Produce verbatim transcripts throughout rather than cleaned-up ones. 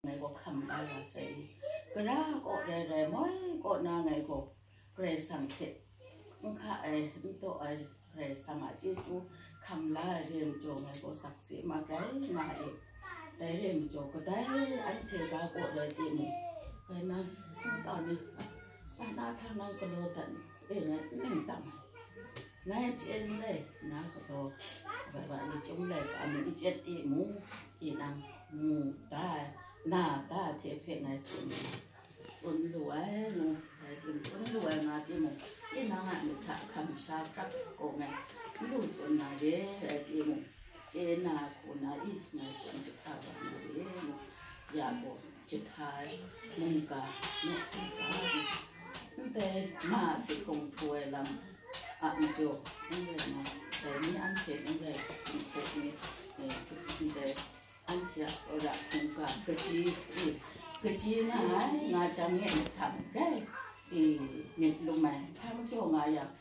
ngai gaw hkam la ra sai i, gara kaw rai rai moi kaw na ngai gaw Karai Kasang hte n hka ai, n taw ai, Karai Kasang a chyeju hkam la ai re ai majaw ngai gaw sakse ma rai nga e. Dai re ai majaw kadai anhte ga kaw rai timung, ngai na hkungga ni, a na htang nang galaw dat e, ngai n ning tam ai. Ngai chyen rai, na galaw, bai wa ni chyum lai ga mi n chyen timung, tinang mu da ai, na da ai hte hpe ngai tsun, tsun lu ai ngu, rai tim tsun lu ai nga timung, tinang a myit hta hkam sha hkrap gaw ngai n lu tsun na re, rai timung, chye na hku na i, ngai chyum jahta wa na re ngu, ya gaw jahta ai mungga, nawk hkungga, ndai ma a si hkrung htu ai lam a majaw, n rai na, dai ni anhte n rai hkrup ni, eh, ndai anhte a tsawra hkungga kaji, i, kaji nga ai, nga jang e myit hta rai, i, myit lum ai, hpa majaw nga yang,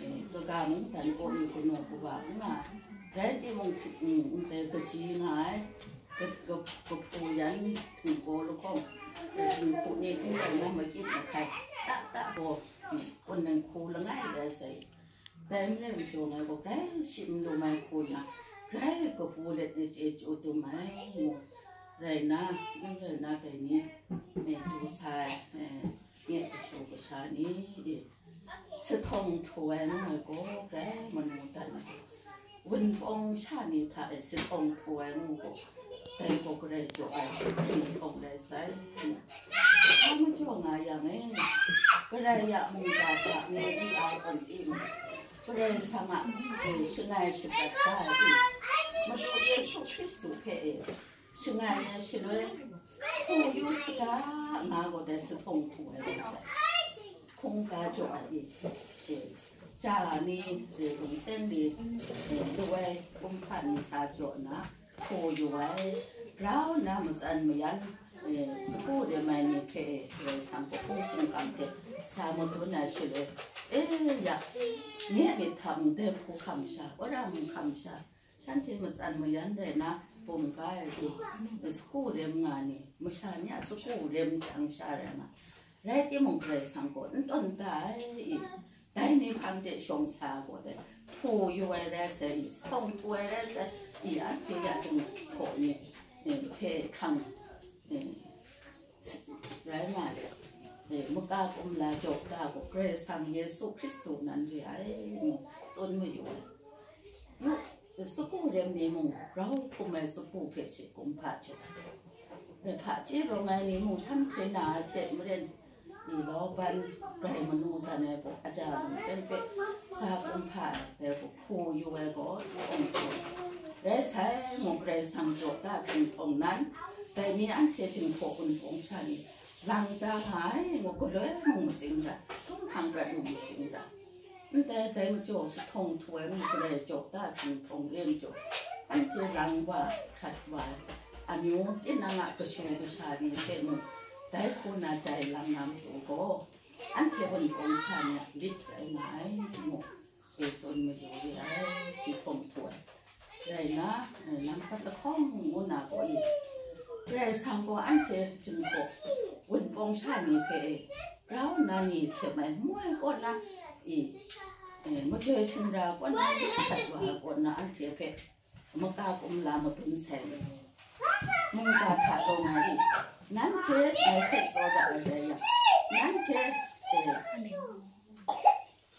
eh, kaga mungdan kaw i, kanu kawa n nga, rai timung, mm, ndai kaji nga ai, ka-, ka-, kahpu yan, htinggaw lahkawng, eh, jinghku ni htinggaw na makyit mahkai, ta ta gaw, mm, kun ai hku langai rai sai. Dai n rai majaw ngai gaw grai shim lu mai hku nna, grai kabu let ni chyeju dum ai ngu, rai na, n rai na dai ni, eh, du sa ai, eh, nye kashu kasha ni, eh, si hkrung htu ai ngu ai gaw grai manu dan ai. Wunpawng sha ni hta e si hkrung htu ai ngu gaw, dai gaw Karai jaw ai hkrung htu rai sai. Hpa majaw nga yang e, Karai a mungga hta ngu n ai gawn tim, Karai Kasang a, e, shangai shaprat da ai tim, Madu Yesu Hkristu hpe e, shangai ai shaloi, hku yu saga nga gaw dai si hkrung htu ai rai sai. Hkungga jaw ai, e, e, ja ni, e, lungsen ni, e, lu ai kumhpa ni sa jaw nna, hku yu ai, grau nna matsan mayan, e, sagu rem ai ni hpe, e, Karai Kasang kaw hpung shingkang hte sa madun ai shaloi, e, ya, nye myit hta ndai hku hkam sha, wora mung hkam sha, shanhte matsan mayan rai na, bum ga ai ni, sagu rem nga ni, masha ni a sagu rem chyang sha rai nga, rai timung, Karai Kasang gaw n tawn da ai, i, dai ni hpang de shawng sa gaw dai, hpu yu ai rai sai, i, si hkrung htu ai rai sai, i, anhte ya htinggaw ni, e, hpe hkrang, e, rai nga le, e, maka kumla jaw da gaw, Karai Kasang Yesu Hkristu nan re ai, ngu tsun mayu ai. Yu, sagu rem ni mung, grau hkum ai sagu hpe shi kumhpa jaw ai. E, hpaji rawng ai ni mung, shanhte na ai hte maren, i, Laban rai manu dan ai gaw, aja lungsen hpe sa kumhpa ai, dai gaw hpu yu ai gaw, si hkrung htu ai. Rai sai, ngu Karai Kasang jaw da hpring htawng nan, dai ni anhte Jinghpaw Wunpawng sha ni lang da nga ai, ngu galoi mung matsing ra, htunghkang prat mung matsing ra. Ndai dai majaw, si hkrung htu ai ngu Karai jaw da hpring htawng re majaw, anhte lang wa, hkrat wa ai, amyu tinang a kashu kasha ni hte mung, dai hku na jai lang na matu gaw, anhte Wunpawng sha ni a lit rai nga ai, ngu e tsun mayu re ai, si hkrung htu ai. Rai nna, e, nang hpat lahkawng ngu na gaw i, Karai Kasang gaw anhte Jinghpaw Wunpawng sha ni hpe e, grau nna ni hte mai moi kaw na, i, e, majoi shingra kaw na, lit hkrat wa ai kaw na, anhte hpe maka kumla madun sai ni, mungga hta taw nga i, nanhte ngai hte tsawra ai rai yang, nanhte, e,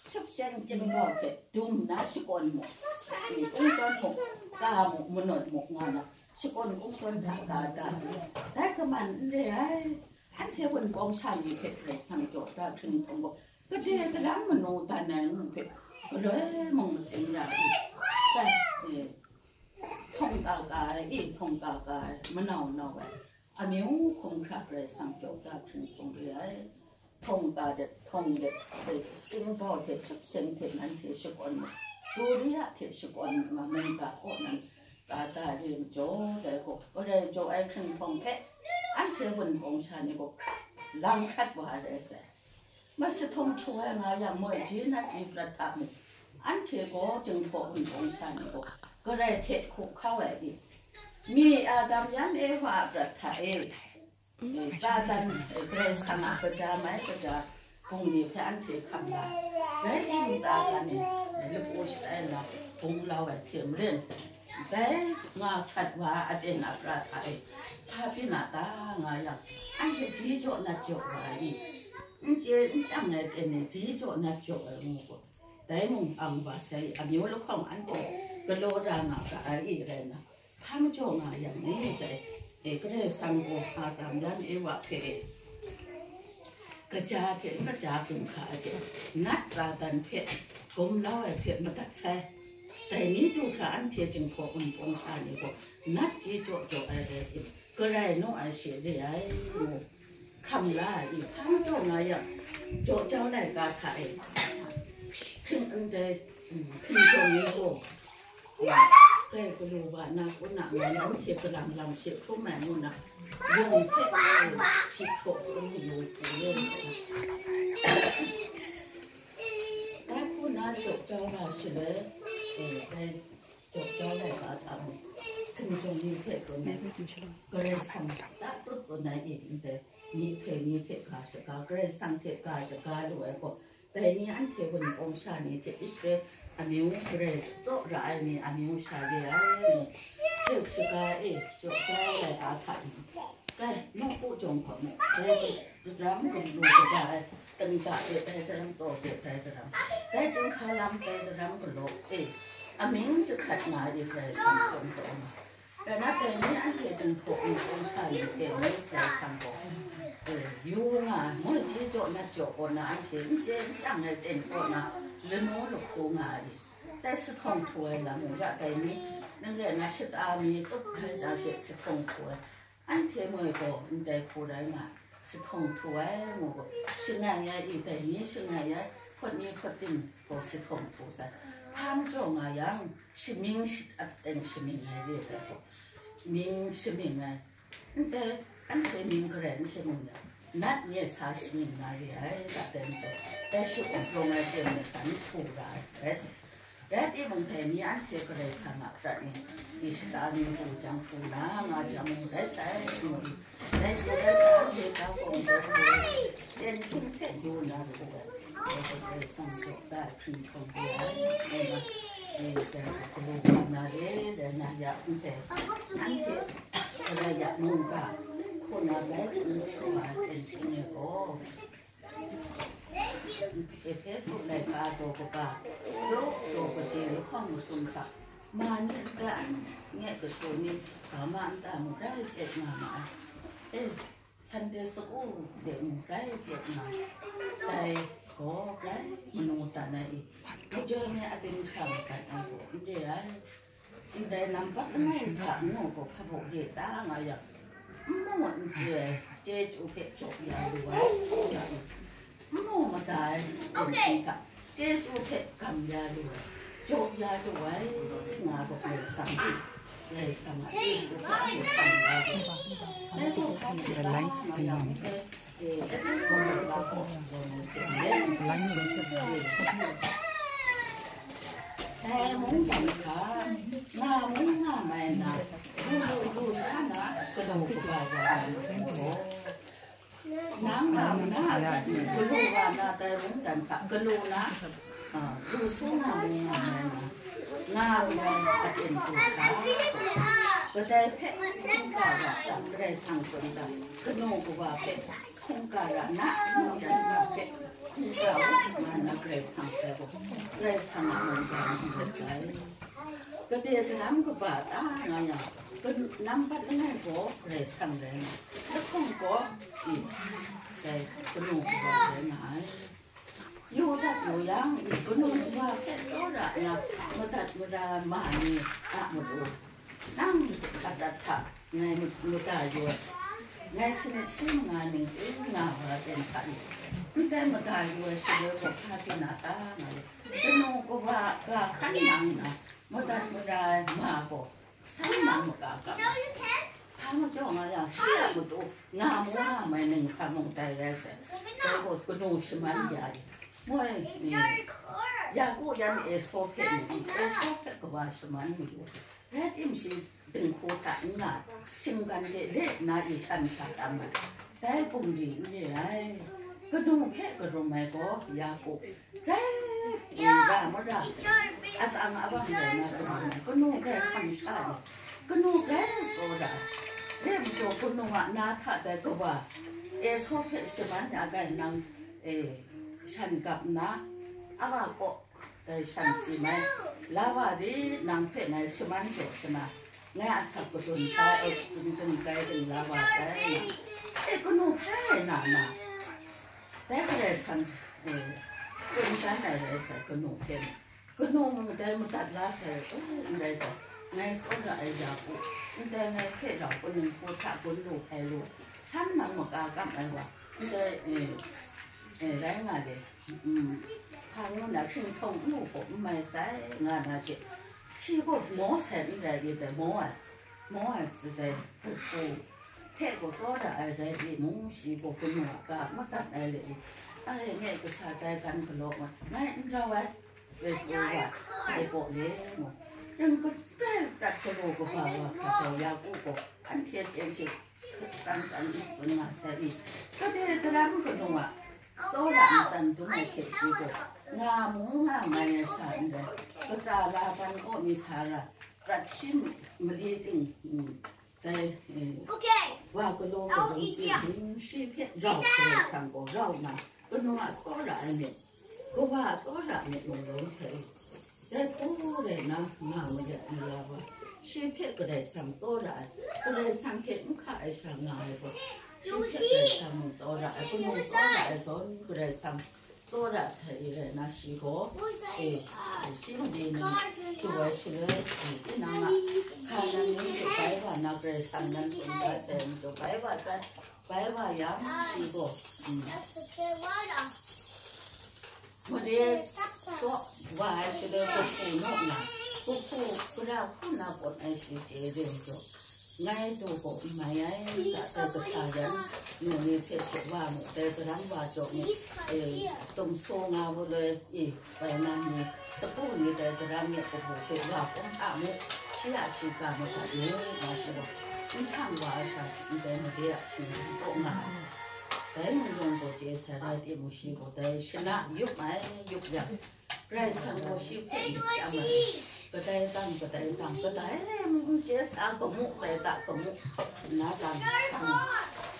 Shupsheng jingbau hte dum nna shakawn mu, e, kungdawn mu, ka mu, manawn mu, nga na, shakawn kungdawn hta ka da, dai kaman n re ai. Anhte Wunpawng sha ni hpe Karai Kasang jaw da hpring htawng gaw, gade galang manu dan ai ngu hpe, galoi mung matsing ra ai. Dai, e, htawng ka ka ai, e, htawng ka ka ai, manau nau ai, amyu hkum hkra Karai Kasang jaw da hpring htawng re ai. Htawng ka dat, htawng dat, hte, jingbau hte, shupsheng hte nanhte shakawn mu, Korea hte shakawn mu, nga mungga kaw nan ka da re majaw, dai gaw, Karai jaw ai hpring htawng hpe, anhte Wunpawng sha ni gaw hkrat, lang hkrat wa ai rai sai. Ma si hkrung htu ai nga yang moi, ji nat i prat hta mu, anhte gaw Jinghpaw Wunpawng sha ni gaw, Karai hte hku hkau ai i? Mi Adam yan Ewa a prat hta e, Satan, Karai Kasang a kaja mai kaja, bungli hpe anhte hkam la, rai timung, Satan e lapu shatai nna bunglau ai hte maren, dai nga hkrat wa a aten apra hta e hpa byin a ta nga yang, anhte ji jaw nat jaw wa ai ni? N chye n chyang ai aten e ji jaw nat jaw ai ngu gaw, dai mung ang wa sai amyu lahkawng anhte galaw ra nga ga ai rai nna, hpa majaw nga yang ni dai, e, Karai Kasang gaw Adam yan Ewa hpe e, kaja hte n kaja gun hka ai hte, nat Satan hpe gumlau ai hpe madat sai. Dai ni du hkra anhte Jinghpaw Wunpawng sha ni gaw nat ji jaw jaw ai rai tim, garai naw ai she re ai, ngu hkam la ai, hpa majaw nga yang, jaw jau laika hta e, hpring ndai, mm, hpring shawng ni gaw, mm, grai galu wa na, kun na nga, nanhte galang lang she hkrum ai ngu na, yawng hpe, eh, hpyi hkraw tsun mayu hku ye. Dai hku na jaw jau na shaloi, eh, dai jaw jau laika hta mung, hkinjawng ni hpe tsun ai, Karai Kasang ta tut tsun ai, i ndai, myi hpe ni hte ga shaga, Karai Kasang hte ga shaga lu ai gaw, dai ni anhte Wunpawng sha ni hte Israel amyu garai tsaw ra ai ni amyu sha re ai, ngu hkrit shaga e jaw jau laika hta mung, kai, nawku jawng hkawt mu, dai daram galu kaga ai, tangda e dai daram tsaw de dai daram, dai chyinghka lam dai daram galaw e, amying jahkrat nga ai Karai Kasang tsun taw nga. Dai na dai ni anhte Jinghpaw Wunpawng sha ni hpe ngu Karai Kasang gaw, e, yu nga, moi ji jaw nat jaw kaw na anhte n chye n chyang ai ten kaw na lanu lahku nga ai, dai sahtawng htu ai lam mung ya, dai ni, nang rai na shata mi tup ai jang she sahtawng htu ai, anhte moi gaw ndai hku rai nga, sahtawng htu ai, ngu gaw, shangai ai, i dai ni shangai ai, hpawt ni hpawt ting gaw sahtawng htu sai. Hpa majaw nga yang, shamying shi-, aten shamying ai re ai gaw, mying shamying ai, ndai anhte mying garai n shamying yang, nat nye sa shamying na re ai, dai majaw, dai shu-up rawng ai ten mung htan htu ra ai rai sai. Rai timung, dai ni anhte Karai Kasang a prat ni, i shata mi hku jang hku na nga jang mung rai sai, ngu i, dai hku rai sai, anhte ga hkawm dai hku, ten hkying hpe yu na ru ai, dai hku Karai Kasang jaw da ai hpring hkawm re ai, ngu na, e, dai hku galu wa na re, rai na ya, ndai, anhte Karai a mungga hku na bai n shawa ai ten hkying e gaw, Ehpesu laika daw kaba, daw, daw kaji lahkawng masum hta, ma ni nta, nye kashu ni, ga ma nta mung rai chye nga ma ai. E, Sunday school de mung rai chye nga ai. Dai gaw rai manu dan ai i, majoi me aten sha madat ai gaw n re ai. Ndai nambat langai hta ngu gaw hpa baw re ta nga yang, n mu n chye ai chyeju hpe jaw ya lu ai, n mu mada ai kunhting hta chyeju hpe gam ya lu ai, jaw ya lu ai, nga gaw Karai Kasang i, Karai Kasang a chyeju hpe a mu gam ya lu ai. Dai gaw hpa hte ta nga yang, Dai mungdan hta, nga mung nga mai na, lu lu lu sa na, galaw kaba wa ai gaw, nang nga na, galu wa na dai mungdan hta, galu na, a, lu su nga mung nga mai na, nga mai aten du hta, kadai hpe hkungga ra hta, Karai Kasang tsun hta, ganu kawa hpe hkungga ra na, mungdan hta hpe hkungga u nga na Karai Kasang hpe gaw, Karai Kasang a mungga n rai sai. Gade daram kaba ta nga yang, nambat langai gaw Karai Kasang rai nga, lahkawng gaw, i, dai ganu kawa rai nga ai. Yu dat yu yang, i, ganu kawa hpe tsawra nna, madat mara ma ni a matu, nang adat hta ngai mada yu ai, ngai sanit shi manga ning ting nga wa ai ten hta e, ndai mada yu ai shaloi gaw hpa byin a ta nga ai. Ganu kawa ga hkan nang nna, madat mara ai ma gaw, san nang maga ga, hpa majaw nga yang, shi a matu nga mu nga mai ning hkra mung tai rai sai. Dai gaw ganu shaman ya i, moi, i, Yaku yan Esau hpe mu i, Esau hpe kawa shaman mayu, rai tim shi, dinghku hta n nga, shinggan de le nna i shan sha tam ai, dai bungli n re ai. Kanu hpe karum ai gaw Yaku rai, i ra mara, atsang abang rai na karum ai, kanu hpe hkam sha ai, kanu hpe tsawra ai. Re majaw, kanu a na hta dai kawa Esau hpe shaman ya ai, nang, e, shan gap nna, a wa kaw dai shan si mai, Lawa ri, nang hpe ngai shaman jaw sa na, ngai a sak kadun sa ai, ding ding kai ding la wa sai na, e, kanu hpe na na, dai Karai Kasang, e, tsun shan ai rai sai, kanu hpe na, kanu mung dai madat la sai, e, n rai sai, ngai tsawra ai Yaku, ndai ngai hte rau kaning hku hta gun lu ai lu, san nang maka kam ai wa, ndai, e, e, rai nga le. Mm, hpa ngu na hkying htawng n lu hpaw n mai sai, nga na she, shi gaw maw sai n rai, i dai maw ai, maw ai, dai hpu hpe gaw tsawra ai rai timung, shi gaw kanu a ga madat ai le i, ai, nye kasha dai gan galaw ai, ngai n rau ai, rai pru wa, dai gaw le mu, ring kadai prat galaw kaba wa hpa gaw Yaku gaw, anhte chyen she, tsan tsan n tsun nga sai i, kadai daram kanu a tsawra ntsan dum ai hte shi gaw, nga mu nga mai ai sha n rai, katsa Laban kaw mi sa ra, prat shi mali ting, mm, dai, eh, wa galaw kadawn ting, shi hpe rau Karai Kasang gaw rau na, kanu a tsawra ai myit, kawa a tsawra ai myit mung rawng sai i, dai hku rai na, nga mayat maya wa, shi hpe Karai Kasang tsawra ai, Karai Kasang hte n hka ai sha nga ai gaw, shi hpe Karai Kasang mung tsawra ai, kanu tsawra ai zawn, Karai Kasang tsawra sai i rai na, shi gaw, e, shi made ni, shu ai shaloi, e, tinang a, hka nan ni hte bai wa na, Karai Kasang nan tsun da sai, majaw bai wa sai, bai wa yang, shi gaw, mm, made kaw wa ai shaloi, kahpu naw na, kahpu gara hku na pawt ai shi chye ring jaw, ngai daw gaw n mai ai, ta tai kasa yan, nang ni hpe she wa mu, dai daram wa jaw mu, e, tum su nga mu loi, e, bai nan ni, sapu ni dai daram ni kabu hpe wa kawng hta mu, shi a shiga madat ni, nga shi gaw, n shang wa ai sha, ndai made a hkying kaw nga ai. Dai mung yawng gaw chye sai rai timung, shi gaw dai shana yup ai, yup yang, Karai Kasang gaw shi hpe myit chyam ai, kadai tang, kadai tang, kadai rai mung n chye sa, kamu rai ta, kamu, na tang, tang,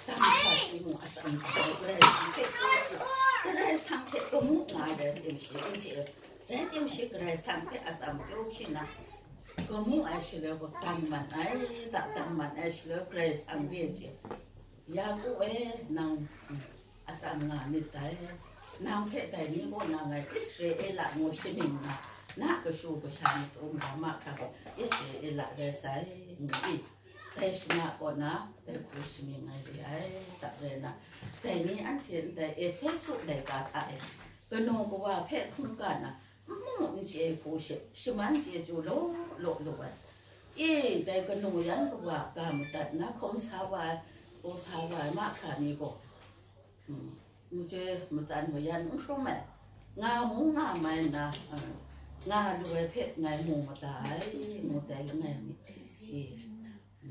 tang hta shi mung atsam hta, Karai Kasang hpe kyu shi, Karai Kasang hte kamu nga ai rai tim shi n chye, rai tim shi Karai Kasang hpe atsam kyu shi na, kamu ai shaloi gaw tang man ai, ta tang man ai shaloi Karai Kasang re chye, Yaku e, nang atsam nga myit dai. Nang hpe dai ni kaw na ngai Israela ngu shamying na, na kashu kasha myit um ra ma hkra gaw, Israela rai sai, ngu i, dai shana kaw na, dai hku shamying ai re ai, ta rai na, dai ni anhte ndai Ehpesu laika hta e, kanu kawa hpe hkungga na, n mu n chye hku she, shaman chyeju law law lu ai. E, dai kanu yan kawa ga madat na, hkawm sa wa ai, kaw sa wa ai mahkra ni gaw, mm, n chye matsan mayan n hkrum ai, nga mu nga mai nna, eh, nga lu ai hpe ngai mu mada ai, ngu dai langai mi, e,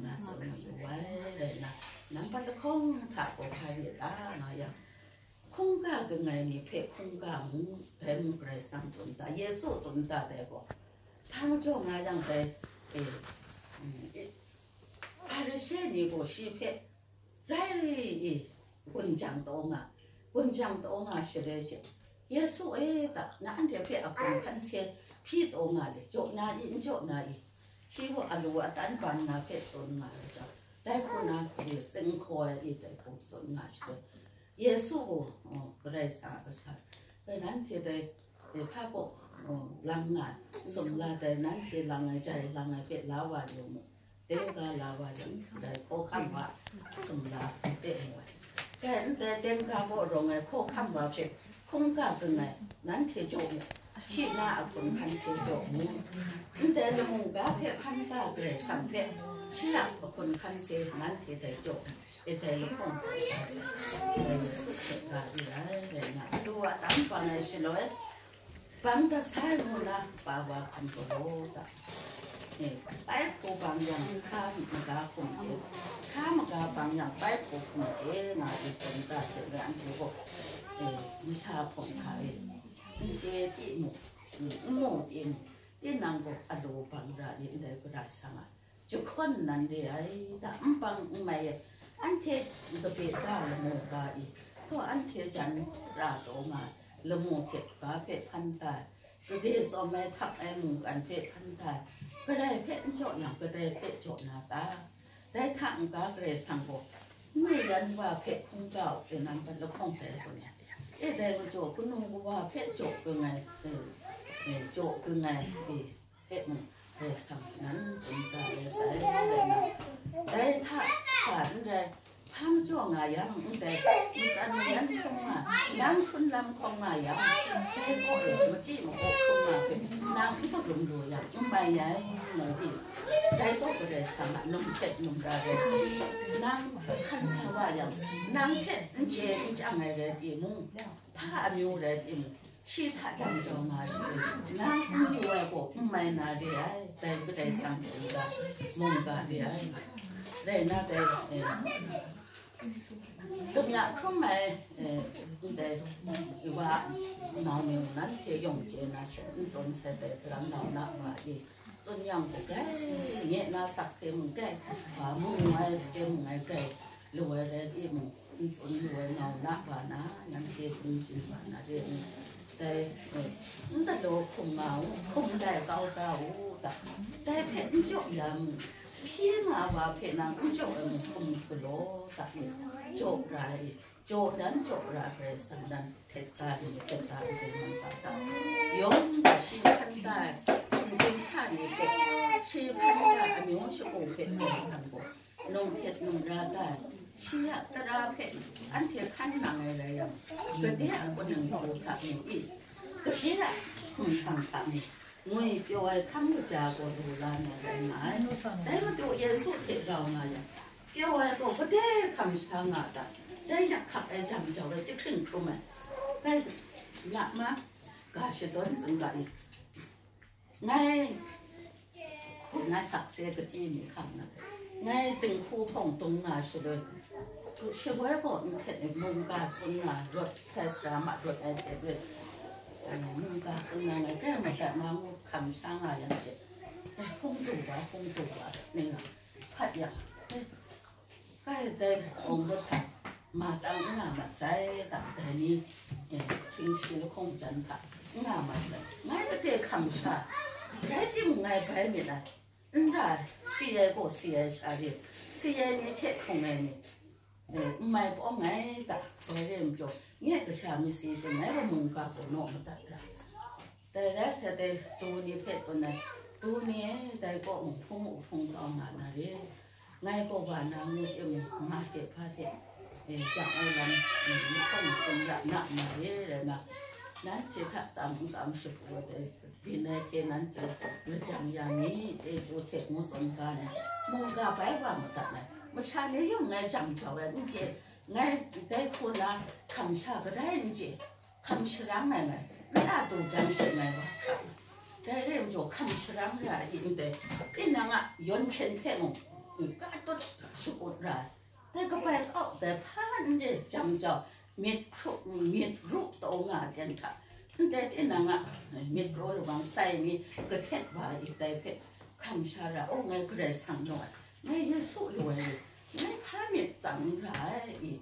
na tsun mayu ai rai na, nampat lahkawng hta gaw hpa re ta nga yang, hkungga gangai ni hpe hkungga mu, dai mung Karai Kasang tsun ta, Yesu tsun ta dai gaw, hpa majaw nga yang dai, e, mm, e, Hparishe ni gaw shi hpe rai i, gun jang taw nga, gun jang taw nga shaloi she, Yesu e, ta, na anhte hpe a hkum hkan se hpyi taw nga le, jaw na i, n jaw na i, shi gaw alu atan ban na hpe tsun nga ai chyawm, dai hku na, e, tsing hkaw ai i, dai hku tsun nga shaloi, Yesu gaw, oh, Karai Kasang a kasha, dai nanhte dai, eh, hpa kaw, oh, lang nga, sumla dai nanhte lang ai, jai lang ai hpe la wa yu mu. Tengka la wa yang, dai hkawhkam wa sumla n te mu ai. Dai ndai tengka baw rawng ai hkawhkam wa hpe hkungga gangai nanhte jaw mu. Shi na a hkun hkan se jaw mu. Ndai lamu ga hpe hpan ta Karai Kasang hpe shi a hkun hkan se nanhte dai jaw mu. E dai lahkawng hkawhkam sa, dai Yesu hte ga i ai rai nga, alu a tam bang ai shaloi, bang dat sai ngu na pa wa hkum galaw ta. E, bai hpaw bang yang, hkra maga hkum chye, hkra maga bang yang, bai hpaw hkum chye nga ai hpawng ta hte maren anhte gaw, e, masha hpawng hta e, n chye timung, n mu timung, tinang gaw a law bang ra i ndai Karai Kasang a jahkawn nan re ai, da n bang n mai ai, anhte kabe da lamu ga i, taw anhte jan ra taw nga ai, lamu hte ga hpe hpan ta ai, gade tsawm ai, htak ai mungkan hpe hpan ta ai, kadai hpe n jaw yang, kadai hpe jaw na ta? Dai hta n-ga Karai Kasang gaw, n-, yan wa hpe hkungga u, e, nang gat lahkawng tai gaw ni, e, dai majaw, kanu kawa hpe jaw kung ai, e, e, jaw kung ai, e, hpe mung, Karai Kasang nan tsun da ai sai, rai na, dai hta sha n rai, hpa majaw nga yang, ndai matsan mayan hkrum nga, nang hkrun lam hkawng nga yang, dai gaw e, machyi makaw hkrum nga hpe, nang n galum lu yang, n mai ai, ngu i. Dai gaw Karai Kasang a num htet num ra rai, nang hkan sa wa yang, nang hte n chye n chyang ai rai timung, hpa amyu rai timung, shi hta jang jau nga ai, nang n yu ai gaw n mai na re ai, dai Karai Kasang mungga, mungga re ai. Rai na dai, e, dum ya hkrum ai, e, ndai wa nau ni, nanhte yawng chye na she, n tsun sai dai, kalang nau na wa i, tsun yang gaw grai, nye na sakse mung grai, a, mung ai, sakse mung ai grai, lu ai rai timung, n tsun lu ai nau na wa na, nanhte hpung chyin wa na re, dai, e, n dalaw hkum nga u, hkum dai kau da u ta, dai hpe n jaw ya mu, hpyi nga wa hpe nang n jaw ai mung hkum galaw ta i, jaw ra i, jaw dan jaw ra Karai Kasang nan htet da ni, htet da ni, man ta ta. Yawng gaw shi hpan da ai, shinggyim sha ni hpe, shi hpan da ai amyu shagu hpe Karai Kasang gaw nung htet nung ra da ai, shi a tara hpe anhte hkan nang ai rai yang, gade a kaning hku hta ni i, gade a hkum hkrang hta ni, ngwi pyaw ai hkam kaja gaw lu la na rai nga ai. Dai matu Yesu hte rau nga yang, pyaw ai gaw gade hkam sha nga ta, dai yak hkak ai jam jau ai, jahkring hkrum ai, kai, na ma, ga shadawn tsun ga i. Ngai hku na sakse kachyi mi hkam na, ngai dinghku hpawng dung nga shaloi, shawoi gaw nhtet ai mungga tsun nga rawt sai, sara ma rawt ai hte rit, mungga tsun nga ngai grai madat ma ngu hkam sha nga yang she, dai hpung du wa, hpung du wa, ning a hpat yang, eh, kai dai hpawng rawt hta ma tang n nga mat sai, dai ni, eh, hping shi lahkawng jan hta n nga mat sai. Ngai kade hkam sha rai timung, ngai bai myit ai. N ra, si ai gaw si ai sha re, si ai ni hte hkrung ai ni, eh, n mai pawng ai ta, dai re ai majaw, nye kasha mi si hte ngai gaw mungga gaw naw madat ra. Dai rai sa, dai tu ni hpe tsun ai, tu ni e, dai kaw mung hpung u hpung kau nga na re. Ngai gaw wa na ngu timung, ma hte hpa hte, e, jang ai lam, mm, lahkawng sumra na ma re, rai ma, nanhte hta tsam n kam shapu ai dai, byin ai hte nanhte lajang ya mi, chyeju hte ngu tsun ga na, mungga bai wa madat ai, masha ni yawng ngai jang jau ai n chye, ngai dai hku na hkam sha kadai n chye, hkam sharang ai ngai, n a du dan seng ai wa hkra, dai re ai majaw hkam sharang ra ai hte, tinang a yawn hkyen hpe mung, ka tut shakut ra ai, dai kabai kau dai hpa n re jang jau, myit hkru, myit ru taw nga ai ten hta, ndai tinang a myit raw lawang sai mi kahtet wa ai dai hpe hkam sha ra, o, ngai Karai Kasang naw ai, ngai Yesu lu ai, ngai hpa myit tsang n ra ai i.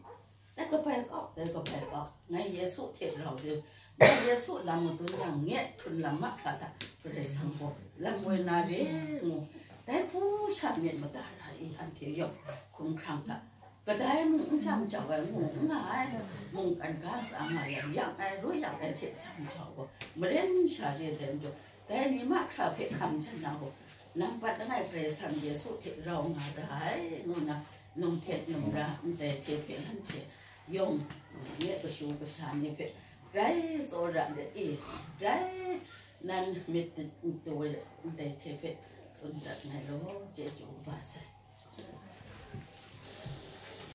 Dai kabai kau, dai kabai kau, ngai Yesu hte rau re, ngai Yesu lam madun yang, nye hkrun lam mahkra hta, Karai Kasang gaw lam woi na re ngu, dai hku sha myit mada ra i, anhte yawng hkumhkrang hta, kadai mung n jam jau ai ngu n nga ai, mungkan ga ntsa nga yang, yang ai, ru yang ai hte jam jau gaw, maren sha re ai majaw, dai ni mahkra hpe hkam jan na gaw, nang pat langai Karai Kasang Yesu hte rau nga ra ai, ngu na, num htet num ra ndai hte hpe nanhte yawng, nye kashu kasha ni hpe grai tsawra let i, grai nan myit dawt ndai hte hpe tsun dat ngai law, chyeju kaba sai.